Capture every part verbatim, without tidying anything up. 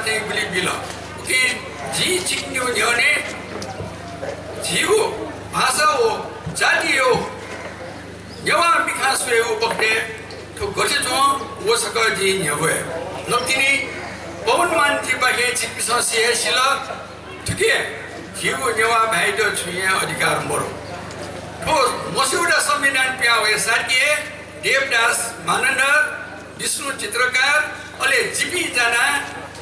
चाहिँ गुलि बिल। उकिं जिं छिकपिनिगु न्ह्यःने झीगु भाषा व जातिया नेवाः मिखां स्वयेगु बखतय् थ्व गथे च्वं व छकः जिं न्ह्यब्वये। नकतिनि पवन मानजीपाखें छिकपिन्सं सि हे सिल, थुकी झीगु नेवाः भाइयात छुं हे अधिकार मदु। थ्व मस्यूगुदा संविधान पिहां वये साथी हे देवदास मानन्धर, विष्णु चित्रकार, अले जिपिं जानाः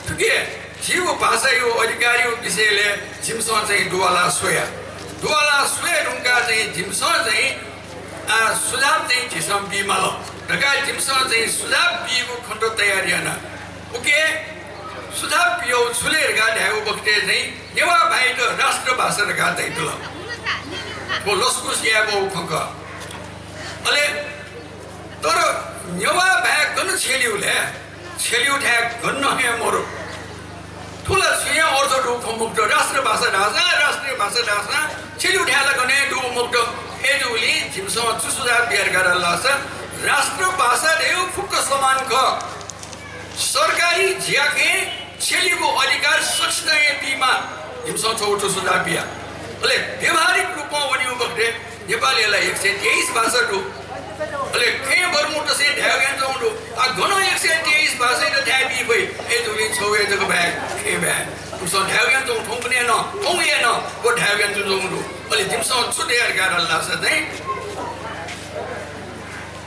थुकी झीगु भाषाया अधिकारया विषयलय् जिमिसं चाहिँ दुवाला स्वया। दुवाला स्वये धुंकाः चाहिँ जिमिसं चाहिँ, आ, सुझाव चाहिँ झीसं बीमाल धकाः जिमिसं चाहिँ सुझाव बीगु खँत तयार याना। उकी सुझाव बियागु छु ले धकाः धायेगु बखतय् चाहिँ नेवाः भाइयात राष्ट्रभाषा धकाः धयातल। थ्व लसकुस यायेगु खँ खः। अले तर नेवाः भाय् गन छ्यल्यू ले? छ्यल्यू थाय् गन हे मदु। थ्व ला छुं हे अर्थ दुगु खँ मखुत। राष्ट्रभाषा धाःसां, राष्ट्रिय भाषा धाःसां छ्यल्यू थाय् ला गन हे दुगु मखुत। अय्‌जूगुलिं जिमिसं छु सुझाव बिया धकाः धाल धाःसा राष्ट्रभाषा धयागु फुक्क समान खः। सरकारी ज्याखँय् छ्यलीगु अधिकार सकसितं हे बीमाः। जिमिसं छगू थ्व सुझाव बिया। अले व्यावहारिक रूपं वनीगु बखतय् नेपालय् ला एक सय तेइस भाषा दु। अले खँय् बरमुतसें धायेगु यानाच्वंगु दु। आ, गनं एक सय तेइस भाषायात थाय् बी फइ? अय्‌जूगुलिं छगू हे जक भाय्, खँय् भाय्। उमिसं धायेगु यानाच्वंगु थौंकन्हय् नं, थौंया नं व धायेगु यानाच्वंगु दु। अले जिमिसं छु धया धकाः धाल धाःसा चाहिँ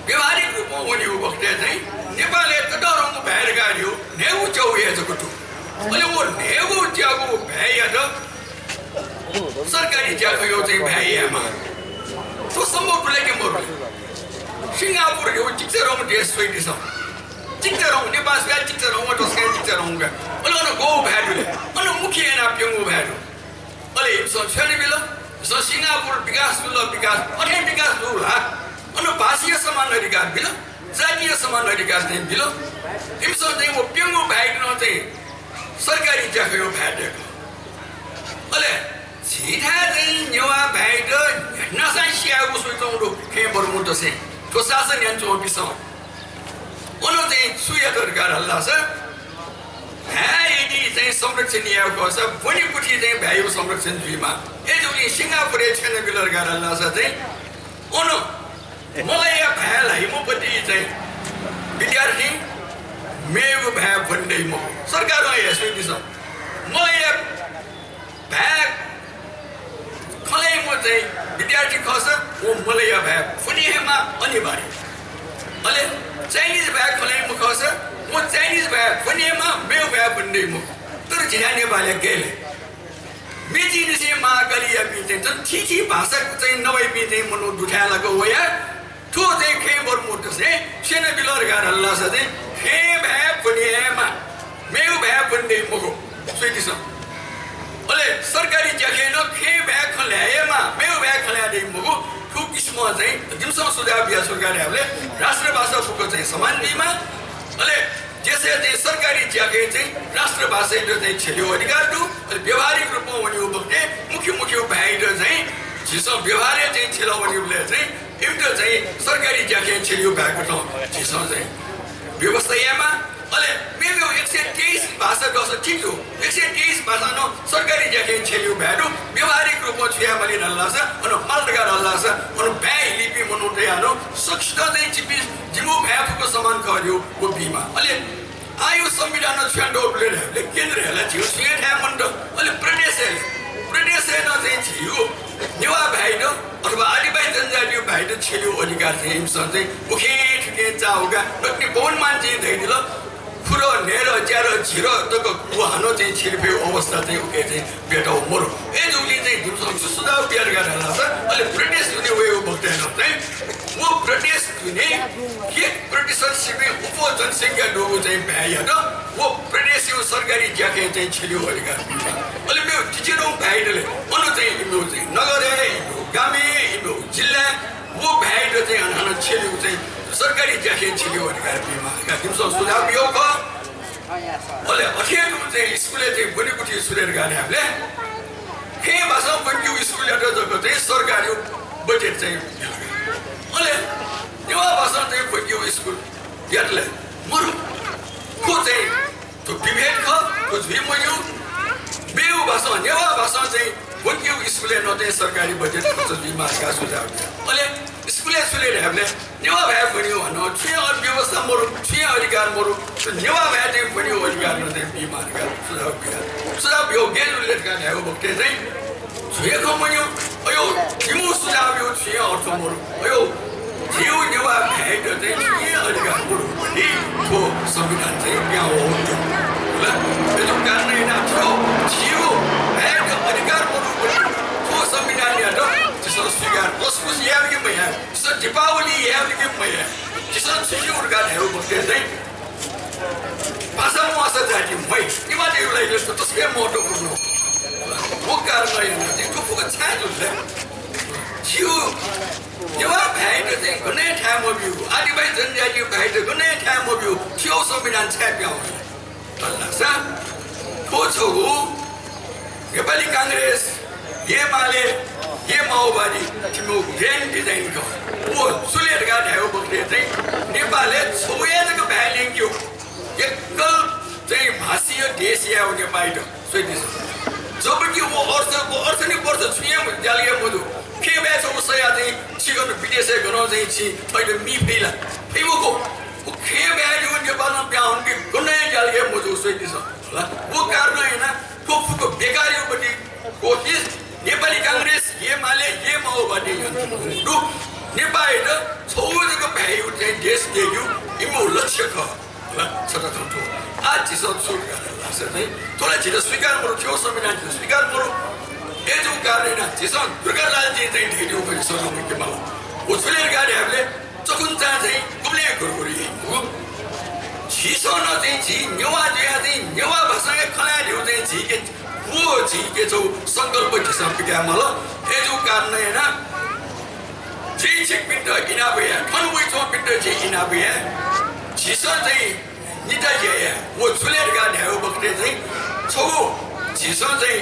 व्यावहारिक रूपं वनीगु बखतय् चाहिँ नेपालय् ततःधंगु भाय् धकाः धाःगु न्हय्गू च्यागू हे जक दु। अले व न्हय्गू च्यागू भाय्‌यात सरकारी ज्याखँया चाहिँ भाय् यायेमाः। थ्व सम्भव दु ले कि मदु ले? सिंगापुर धयागु चिकिचाधंगु देश स्वयादिसँ। चिकिचाधंगु, नेपाः स्वयाः चिकिचाधंगु, तसकं चिकिचाधंगु का। अले अन गःगु भाय् दु ले? अन मुख्य यानाः प्यंगू भाय् दु। अले इमिसं छु यानाबिल? झीसं सिंगापुर विकास जुल, विकास, अथे विकास जू ला? अन भाषाया समान अधिकार बिल, जातीय समान अधिकार चाहिँ बिल। इमिसं चाहिँ व प्यंगू भाय्‌यात नं चाहिँ सरकारी ज्याखँया भाय् दय्‌कल। अले झीथाय् चाहिँ नेवाः भाय्‌यात न्ह्यानासां स्यायेगु स्वयाच्वंगु दु, खँय् बरमुतसें, थ्व शासन यानाच्वंपिन्सं। अन चाहिँ छु यात धकाः धाल धाःसा, भाय् यदि चाहिँ संरक्षण यायेगु खःसा ब्वनेकुथि चाहिँ भाय्‌यागु संरक्षण जुइमाः। अय्‌जूगुलिं सिंगापुरय् छु यानाबिल धकाः धाल धाःसा चाहिँ अन मलया भाय् ल्हाइम्हपट्टि चाहिँ विद्यार्थी मेगु भाय् ब्वने दइ मखु। सरकारं हे स्वयादिसँ। मलया भाय् खँ ल्हाइम्ह चाहिँ विद्यार्थी खःसा व मलया भाय् ब्वने हे माः अनिवार्य। अले Chinese भाय् खँ ल्हाइम्ह खःसा व Chinese भाय् ब्वने हे माः, मेगु भाय् ब्वने दइ मखु। तर झीथाय् नेपालय् गय् ले? मेचीनिसें महाकाली याःपिं चाहिँ झन थीथी भाषा चाहिँ नवाइपिं चाहिँ मनू दुथाय् लाक वयाः थ्व चाहिँ खँय् बरमुतसें छु यानाबिल धकाः धाल धाःसा चाहिँ खँय् भाय् ब्वने हे माः, मेगु भाय् ब्वने दइ मखु, स्वयादिसँ। अले सरकारी ज्याखँय् नं खँय् भाय् खँ ल्हाये हे माः, मेगु भाय् खँ ल्हाये दइ मखु। थ्व किसिमं चाहिँ जिमिसं सुझाव बिया छु धकाः धायेबलय् राष्ट्रभाषा फुक्क चाहिँ समान बीमाः। अले देशय् चाहिँ सरकारी ज्याखँय् चाहिँ राष्ट्रभाषायात चाहिँ छ्यलेगु अधिकार दु। अले व्यावहारिक रूपं वनीगु बखतय् मुख्य मुख्य भाय्‌यात चाहिँ झीसं व्यवहारय् चाहिँ छ्यला वनीबलय् चाहिँ इमित चाहिँ सरकारी ज्याखँय् छ्यलेगु भाय्‌कथं झीसं चाहिँ व्यवस्था यायेमाः। अले मेमेगु एक सय तेइस भाषा दःसा ठीक दु। एक सय तेइस भाषां नं सरकारी ज्याखँय् छ्यलेगु भाय् दु। व्यावहारिक रूपं छु यायेमाली धाल धाःसा, अन माल धकाः धाल धाःसा, अन भाय् हिलीपिं मनूतय्‌त नं सकसितं चाहिँ जिपिं, जिमिगु भाय् फुक्क समान खः धइगु व बीमाः। अले आःयागु संविधानं छु यानातःगु दु ले धायेबलय् केन्द्रय् ला झीगु सुयां थाय् मन्त। अले प्रदेशय्, प्रदेशय् नं चाहिँ झीगु नेवाः भाय्‌यात अथवा आदिवासी जनजातिया भाय्‌यात छ्यलेगु अधिकार चाहिँ इमिसं चाहिँ उखें थुखें चाःहुकाः नकतिनि पवन मानजीं धयादिल, खुरः, न्हय्‌रः, च्यारः, झिरः तक व हानं चाहिँ छ्यले फइगु अवस्था चाहिँ उके चाहिँ ब्वयातःगु मदु। अय्‌जूगुलिं चाहिँ जिमिसं छु सुझाव बिया धकाः धाल धाःसा, अले प्रदेश दुने वयेगु बखतय् नं चाहिँ व प्रदेश दुने एक प्रतिशत सिबें अप्वः जनसंख्या दुगु चाहिँ भाय्‌यात व प्रदेशया सरकारी ज्याखँय् चाहिँ छ्यलेगु अधिकार। अले मेगु चिचिधंगु भाय् दु ले, अन चाहिँ इमिगु चाहिँ नगरय्, इमिगु गामय्, इमिगु जिल्लाय् व भाय्‌यात चाहिँ हानं हानं छ्यलेगु चाहिँ सरकारी ज्याखँय् छ्यलेगु अधिकार बीमाः धकाः जिमिसं सुझाव बियागु खः। अले अथे हे तुं चाहिँ स्कुलय् चाहिँ ब्वनेकुथि छु ले धकाः धायेबलय् खँय् भाषां ब्वनेकेगु स्कुलयात जक चाहिँ सरकारया बजेट चाहिँ बिल। अले नेवाः भाषां चाहिँ ब्वनेकेगु स्कुलयात ले मदु। थ्व चाहिँ थ्व विभेद खः, थ्व चाहिँ सरकारी बजेट खर्च जुइमाः धकाः सुझाव बिया। अले स्कुलय् सुले धायेबलय् नेवाः भाय् ब्वनेगु हानं छुं हे व्यवस्था मरु, छुं हे अधिकार मरु। नेवाः भाय् चाहिँ ब्वनेगु अधिकार नं चाहिँ बीमाः धकाः सुझाव बिया। सुझाव बियो गेलुले धकाः धायेगु बखतय् चाहिँ छुं हे खँ मन्यं। अयो, जिमिगु सुझाव बियो छुं हे अर्थ मरु। अयो, झीगु नेवाः भाय्‌त चाहिँ छुं हे अधिकार मरु। हि थ्व संविधान चाहिँ पिहां वःगु दु। होला? अय्‌जूगु कारणं यानाः थ्व झीगु भाय्‌त अधिकार मरु। थ्व संविधानयात झीसं स्वीकार लसकुस यायेबलय् मयाये। झीसं दीपावली यायेबलय् मयाये। झीसं छु याये धकाः धायेगु बखतय् चाहिँ भाषा म्वाःसा जाति म्वाइ। नेवाःतय्‌गु लागि तसकं महत्त्वपूर्ण। व कारणं यानाः चाहिँ थ्व फुक्क छाय् जुल ले? झीगु नेवाः भाय्‌त चाहिँ गनं थाय् मब्यू, आदिवासी जनजाति भाय्‌त गनं थाय् मब्यू, थ्व संविधान छाय् पिहां वल धाःसा थ्व छगू नेपाली कांग्रेस, एमाले, ए माओवादी, थ्व grand design खः। व छु ले धकाः धायेगु बखतय् चाहिँ नेपालय् छगू हे जक भाय् ल्यंकेगु, एकल चाहिँ भाषीय देश यायेगु नेपाःयात स्वयादिसँ। जबकि व अर्थ, व अठ्ठाइस वर्ष छुं हे ज्याला याये मजू। खँय् भाय् छगू सयाः चाहिँ छि गन विदेशय् गनं चाहिँ छि थःत मी फइ ला? फइ मखु। व खँय् भाय् जूगु नेपालं पिहां वंपिं गनं हे ज्याला याये मजू, स्वयादिसँ। होला? व कारणं यानाः थ्व फुक्क बेकारया पट्टि कोसिस नेपाली कांग्रेस, एमाले, ए माओवादी यानाः दु। नेपाःयात छगू जक भाय्‌या चाहिँ देश यायेगु इमिगु लक्ष्य खः। होला, छता थौं थ्व। आः झीसं छु धकाः धाःसा चाहिँ थ्व ला झीत स्वीकार मरु, थ्व संविधान झीत स्वीकार मरु। अय्‌जूगु कारणं यानाः झीसं दुर्गालालजीं चाहिँ धयादीगु खँ झीसं नं मुइके माल। व छु ले धकाः धायेबलय् चखुंचा चाहिँ गुबलें गुरगुर याइ मखु। झीसं नं चाहिँ झी नेवाः जुयाः चाहिँ नेवाः भाषां हे खँ ल्हायेगु चाहिँ झीके, व झीके छगू संकल्प झीसं पिकाये माल। अय्‌जूगु कारणं यानाः जिं छिकपिन्त इनाप याये, थन वइच्वंपिन्त जिं इनाप याये। झीसं चाहिँ निता ज्या याये। व छु ले धकाः धायेगु बखतय् चाहिँ छगू झीसं चाहिँ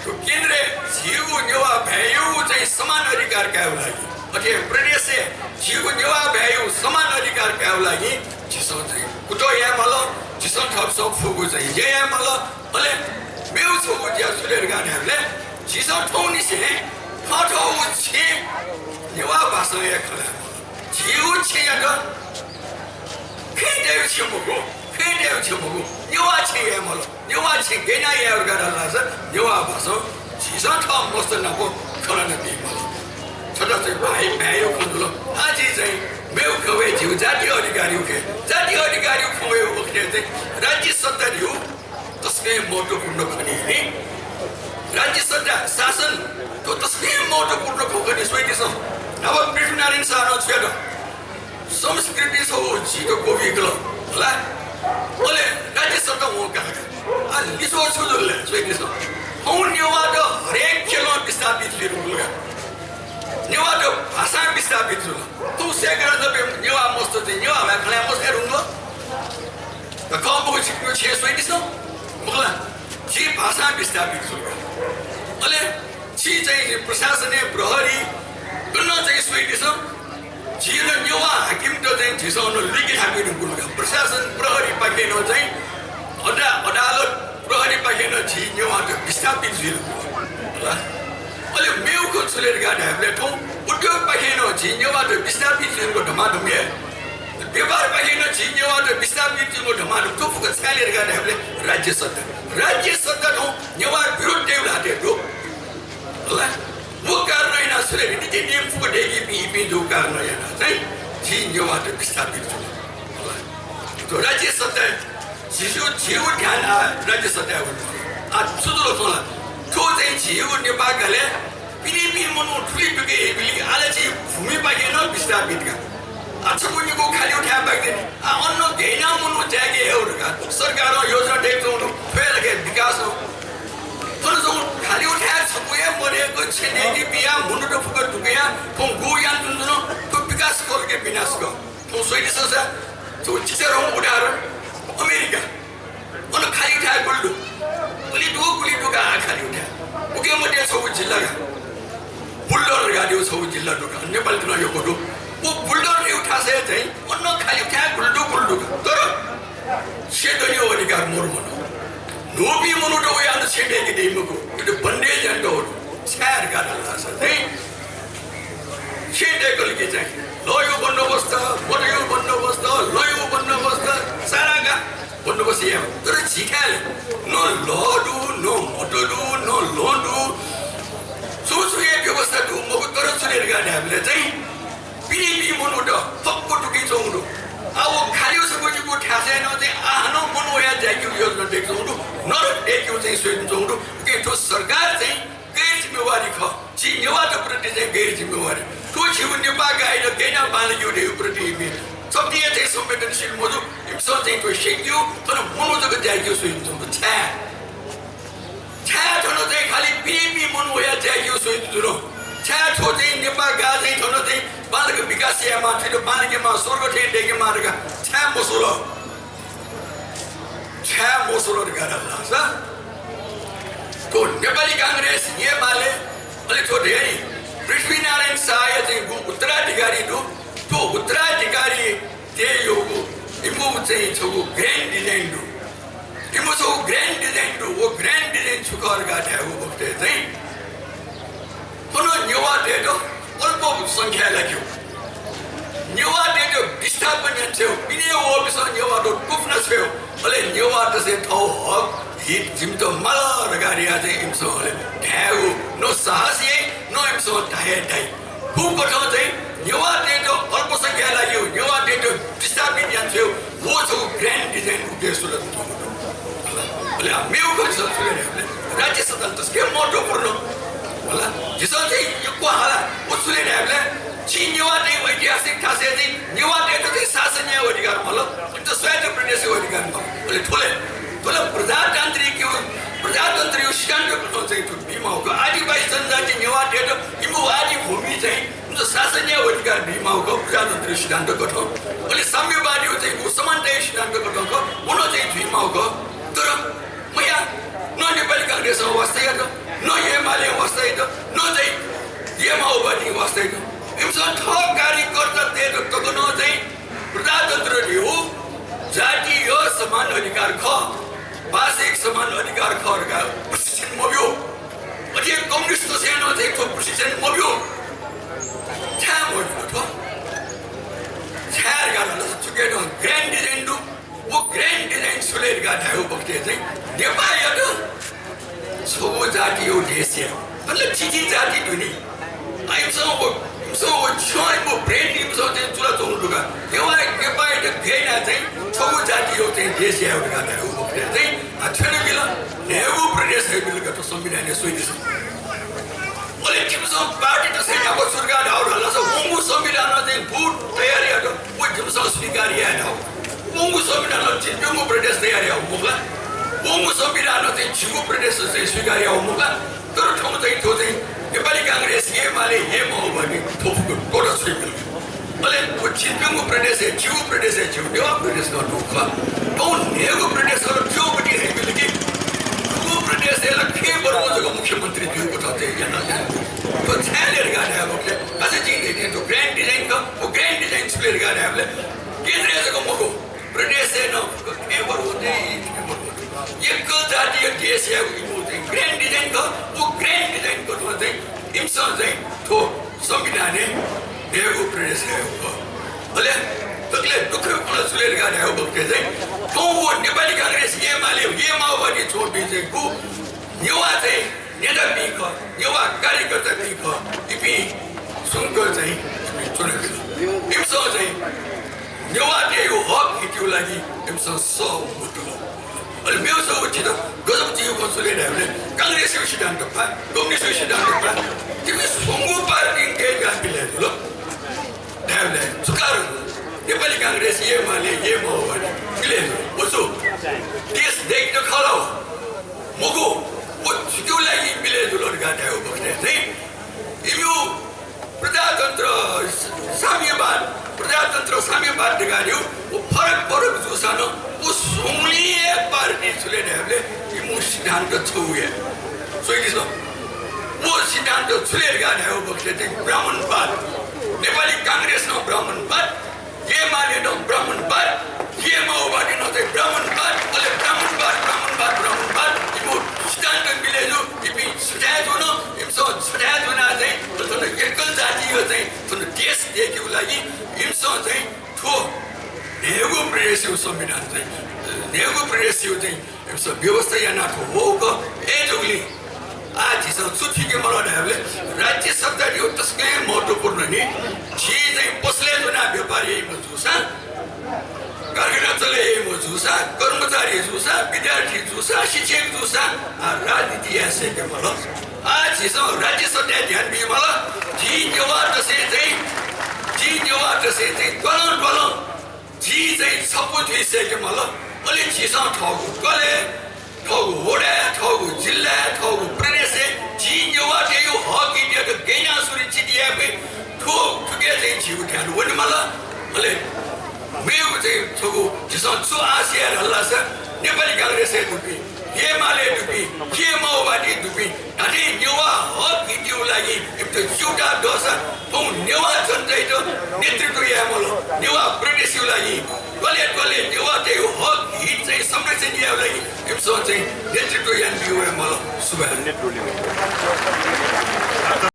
थ्व केन्द्रय् झीगु नेवाः भाय्‌यागु चाहिँ समान अधिकार कायेगु लागि, अथे प्रदेशय् झीगु नेवाः भाय्‌यागु समान अधिकार कायेगु लागि झीसं चाहिँ कुतः याये माल, झीसं थःपिन्सं फुगु चाहिँ ज्या याये माल। अले मेगु छगू ज्या छु ले धकाः धायेबलय् झीसं थौंनिसें थःथःगु छेँ नेवाः भाषां हे खँ ल्हाये माल। झीगु छेँयात खँय् तयेगु छेँ मखु, खँय् तयेगु छेँ मखु, नेवाः छेँ याये माल। नेवाः छेँ गय् यानाः याये धकाः धाःसा नेवाः भाषां झीसं थः मस्त नाप खँ ल्हानाबी माल। छता चाहिँ भाय् भाय्‌या खँ जुल। आः जि चाहिँ मेगु खँ वये, झीगु जातीय अधिकारया खँ। जातीय अधिकारया खँ वयेगु बखतय् चाहिँ राज्य सत्ता धइगु तसकं महत्त्वपूर्ण खनि नि। राज्य सत्ता, शासन, थ्व तसकं महत्त्वपूर्ण खँ खनि, स्वयादिसँ। अब पृथ्वीनारायण शाहं नं छु यात? संस्कृति छगू झीत क्वबिकल, होला? अले राज्य सत्ता वं काल का। आः लिच्वः छु जुल ले, स्वयादिसँ। थौं नेवाःत हरेक ख्यलं विस्थापित जुइ धुंकल का। नेवाःत भाषां विस्थापित जुल। थौं सय्‌केर जबे नेवाः मस्त चाहिँ नेवाः भाय् खँ ल्हाये मसय् धुंकल। खः मखु, छिकपिनिगु छेँ स्वयादिसँ। मखु ला, झी भाषां विस्थापित जुल का। अले झी चाहिँ प्रशासनय् प्रहरी गनं चाहिँ स्वयादिसँ। झी नं नेवाः हाकिमत चाहिँ झीसं नं लुइके थाकुइ धुंकल का। प्रशासन प्रहरीपाखें नं चाहिँ अदा-, अदालत प्रहरीपाखें नं झी नेवाःत विस्थापित जुइ धुंकल। होला? अले मेगु खँ छु ले धकाः धायेबलय् थौं उद्योगपाखें नं झी नेवाःत विस्थापित जुइ धुंकल धमाधम हे। व्यापारपाखें नं झी नेवाःत विस्थापित जुइ धुंकल धमाधम। थ्व फुक्क छाय् ले धकाः धायेबलय् राज्य सत्ता। राज्य सत्ता थौं नेवाः विरोध तयेगु ल्हातय् दु। होला? व कारणं यानाः छु ले, नीति नियम फुक्क दय्‌कीपिं इपिं जूगु कारणं यानाः चाहिँ झी नेवाःत विस्थापित जुल। होला? थ्व राज्य सत्ता झीगु, झीगु ध्यान आः राज्य सत्ताय् वल। आः छु जुल खँ ला? थ्व चाहिँ झीगु नेपाः गालय् पिने पिने मनू थुलि दुके याइबलय् आः ला झी भूमिपाखें नं विस्थापित का। आः छपु निकू खालिगु थाय् बाकि दनि। आः अन गय् यानाः मनू जाय्‌के हयेगु धकाः सरकारं योजना दय्‌काच्वंगु दु। थ्व हे ला का विकास खः। थन छगू खालिगु थाय् छपु हे मदय्‌क छेँ दय्‌के बियाः मनूत फुक्क दुके याः थौं गु यानाच्वन, थ्व विकास खः ले का विनाश खः? थौं स्वयादिसँ सा, थ्व चिचाधंगु उदाहरण अमेरिका। अन खालिगु थाय् गुलि दु? गुलि दु, गुलि दु का आः खालिगु थाय्। उके मध्ये छगू जिल्ला का। बुल्डर धकाः धइगु छगू जिल्ला दु का। नेपालीत नं यक्व दु। व बुल्डर धइगु थासय् चाहिँ अन खालिगु थाय् गुलि दु, गुलि दु का। तर छेँ दनेगु अधिकार मरु मनूत। न्हूपिं मनूत वयाः नं छेँ दय्‌के दइ मखु। इमित बन्देज यानातःगु दु। छाय् धकाः धाःसा चाहिँ छेँ दय्‌कल कि चाहिँ लःया बन्दोबस्त, मतया बन्दोबस्त, लँया बन्दोबस्त, सारा का बन्दोबस्त याये। तर झीथाय् न लः दु, न मत दु, न लँ दु, छुं छुं हे व्यवस्था दु मखु। तर छु ले धकाः धायेबलय् चाहिँ पिनेपिं मनूत फक्व दुके च्वंगु दु। आ, व खालि सकल जिगु थासय् नं चाहिँ आः नं मनू वयाः जाय्‌केगु योजना दय्‌के च्वंगु दु, नरक दय्‌केगु चाहिँ स्वयाच्वंगु दु। उकिं थ्व सरकार चाहिँ गैर जिम्मेवारी खः। झी नेवाःत प्रति चाहिँ गैर जिम्मेवारी। थ्व झीगु नेपाः गाःयात गय् यानाः बांलाकेगु धयागु प्रति इपिं छप्तिया चाहिँ संवेदनशील मजू। इमिसं चाहिँ थ्व स्यंकेगु, थन मनू जक जाय्‌केगु स्वयाच्वंगु दु। छाय्? छाय् थन चाहिँ खालि पिनेपिं मनू वयाः जाय्‌केगु स्वयाच्वंगु दु? छाय् थ्व चाहिँ नेपाः गाः चाहिँ थन चाहिँ बांलाक विकास यायेमाः, थुइत बांलाकेमाः, स्वर्ग थें दय्‌केमाः धकाः छाय् मस्वल? छाय् मस्वल धकाः धाःसा थ्व नेपाली कांग्रेस, एमाले, अले थ्व धयानि पृथ्वीनारायण शाहया चाहिँ गु उत्तराधिकारी दु, थ्व उत्तराधिकारी तय्‌यागु इमिगु चाहिँ छगू grand design दु। इमिगु छगू grand design दु। व grand design छु खः धकाः धायेगु बखतय् चाहिँ थन नेवाःतय्‌त अल्पसंख्याय् लाकेगु, नेवाःतय्‌त विस्थापन याना छ्वयेगु, पिने वःपिन्सं नेवाःत क्वपुना छ्वयेगु, अले नेवाःतय्‌सं थःगु हक हित जिमित माल धकाः धयाः चाहिँ इमिसं अले धायेगु न साहस याइ, न इमिसं धाये धाइ। थुकथं चाहिँ नेवाःतय्‌त अल्पसंख्याय् लाकेगु, नेवाःतय्‌त विस्थापित याना छ्वयेगु, व छगू grand design उके स्वयाच्वंगु दु। अले मेगु खँ झीसं छु ले धायेबलय् राज्य सत्तां तसकं महत्त्वपूर्ण। होला, झीसं चाहिँ यक्व हाला, व छु ले धायेबलय् झी नेवाःतय् ऐतिहासिक थासय् चाहिँ नेवाःतय्‌त चाहिँ शासन यायेगु अधिकार माल, अले स्वायत्त प्रदेशया अधिकार माल। अले थ्व ले, थ्व ले प्रजातान्त्रिक, प्रजातन्त्रया सिद्धान्त कथं चाहिँ थ्व बीमाःगु खः। आदिवासी जनजाति नेवाःतय्‌त इमिगु आदि भूमि चाहिँ इमित शासन यायेगु अधिकार बीमाःगु खः प्रजातन्त्रया सिद्धान्त कथं। अले साम्यवादीया चाहिँ व समानताया सिद्धान्त कथं खः, व नं चाहिँ जुइमाःगु खः। तर मयाः, न नेपाली कांग्रेसं वास्ता यात, न एमालें वास्ता यात, न चाहिँ एमाओवादीं वास्ता यात। इमिसं थः कार्यकर्तातय्‌त तक नं चाहिँ प्रजातन्त्र धइगु जातीय समान अधिकार खः, भाषिक समान अधिकार खः धकाः प्रशिक्षण मब्यू। अथे कम्युनिस्टतय्‌सं नं चाहिँ थ्व प्रशिक्षण मब्यू। छाय् मब्यू थ्व? छाय् धकाः धाःसा थुके नं grand design दु। व grand design छु ले धकाः धायेगु बखतय् चाहिँ नेपाःयात छगू जातिया देश याये। मतलब चिची जाति दु नि। आ, इमिसं व, इमिसं व छ्यं, इमिगु brain इमिसं चाहिँ जुलाच्वंगु दु का। नेवाः, नेपाःयात गय् यानाः चाहिँ छगू जातिया चाहिँ देश याये धकाः धायेगु बखतय् चाहिँ, आ, छ्यं बिल, न्हय्‌गू प्रदेश हइबिल का थ्व संविधानय् स्वयादिसँ। अले जिमिसं पार्टीतय्‌सं न्ह्याक्व छु धकाः धाःगु धाःसा वंगु संविधानं चाहिँ गु तयार यात, व जिमिसं स्वीकार याये धाःगु। वंगु संविधानं झिंप्यंगू प्रदेश तयार याःगु मखु ला? वंगु संविधानं चाहिँ झिगू प्रदेश चाहिँ स्वीकार याःगु मखु ला? तर थौं चाहिँ थ्व चाहिँ नेपाली कांग्रेस, एमाले, एमाओवादी थ्व फुक्क त्वःता छ्वइबिल। अले व झिंप्यंगू प्रदेशय् झिगू प्रदेशय् झिगू नेवाः प्रदेश नं दु खः। थौं न्हय्‌गू प्रदेशत च्वःगु ति हइबिल कि, थुगु प्रदेशय् ला खय् बरुं जक मुख्यमन्त्री जुइगु कथं चाहिँ याना, याना। थ्व छाय् ले धकाः धायेबलय्, अझ जिं धयाथें थ्व grand design खः, व grand design छु ले धकाः धायेबलय् केन्द्रय् जक मखु, प्रदेशय् नं खय् बरुं चाहिँ खय् बरुं। एकल जातीय देश यायेगु इमिगु चाहिँ grand design खः, व grand design कथं चाहिँ इमिसं चाहिँ थ्व संविधानय् न्हय्‌गू प्रदेश यायेगु खः। अले दकलय् दुःखया खँ छु ले धकाः धायेगु बखतय् चाहिँ थौं व नेपाली कांग्रेस, एमाले, एमाओवादी च्वंपिं चाहिँ गु नेवाः चाहिँ नेतापिं खः, नेवाः कार्यकर्तापिं खः, इपिं सुंक चाहिँ इपिं च्वनाबिल। इमिसं चाहिँ नेवाःतय्‌गु हक हितया लागि इमिसं सः मतुल। अले मेगु छगू झीत गजब जुइगु खँ छु ले धायेबलय् कांग्रेसया सिद्धान्त फा, कम्युनिस्टया सिद्धान्त फा, तिपिं स्वंगू पार्टीं गय् यानाः बिलय् जुल धायेबलय् छु कारण? नेपाली कांग्रेस, एमाले, एमाओवादी बिलय् जुल। व छु देश दय्‌केत खः ला? मखु, व झीगु लागि बिलय् जुल धकाः धायेगु बखतय् चाहिँ इमिगु प्रजातन्त्र, साम्यवाद, प्रजातन्त्र, साम्यवाद धकाः धाइगु व फरक फरक जूसां नं व स्वंगुलिं हे पार्टी छु ले धायेबलय् इमिगु सिद्धान्त छगू हे। स्वयादिसँ। व सिद्धान्त छु ले धकाः धायेगु बखतय् चाहिँ ब्राह्मणवाद। नेपाली कांग्रेस नं ब्राह्मणवाद, एमाले नं ब्राह्मणवाद, एमाओवादी नं चाहिँ ब्राह्मणवाद, अले ब्राह्मणवाद, ब्राह्मणवाद, ब्राह्मणवाद, इमिगु सिद्धान्त मिले जू, इपिं छुट्याये जू नं, इमिसं चाहिँ व्यवस्था याना थ्व वःगु। अय्‌जूगुलिं आः झीसं छु थुइके माल धायेबलय् राज्य सत्तायागु तसकं महत्त्वपूर्ण नि। झी चाहिँ पसलय् च्वनाः व्यापार याइम्ह जूसां, कारखाना चले याइम्ह जूसां, कर्मचारी जूसां, विद्यार्थी जूसां, शिक्षक जूसां, आः राजनीति याये सय्‌के माल। आः झीसं राज्य सत्ताय् ध्यान बी माल। झी नेवाःतय्‌सं चाहिँ, झी नेवाःतय्‌सं चाहिँ त्वालं त्वालं झी चाहिँ छपु जुइ सय्‌के माल। अले झीसं थःगु त्वालय्, थःगु वडाय्, थःगु जिल्लाय्, थःगु प्रदेशय् झी नेवाःतय्‌गु हक हितयात गय् यानाः सुरक्षित यायेगु, थ्व, थुके चाहिँ झीगु ध्यान वने माल। अले मेगु चाहिँ छगू झीसं छु आशा याये धाल धाःसा नेपाली कांग्रेसय् दुपिं, एमाले दुपिं, के माओवादी दुपिं, धात्थें नेवाः हक हितयागु लागि इमित च्यूताः दःसा थौं नेवाः जनतायात नेतृत्व याये माल। नेवाः प्रदेशयागु लागि त्वालय् त्वालय् नेवाःतय्‌गु हक हित चाहिँ संरक्षण यायेगु लागि इमिसं चाहिँ नेतृत्व यानाबी वये माल। सुभाय्।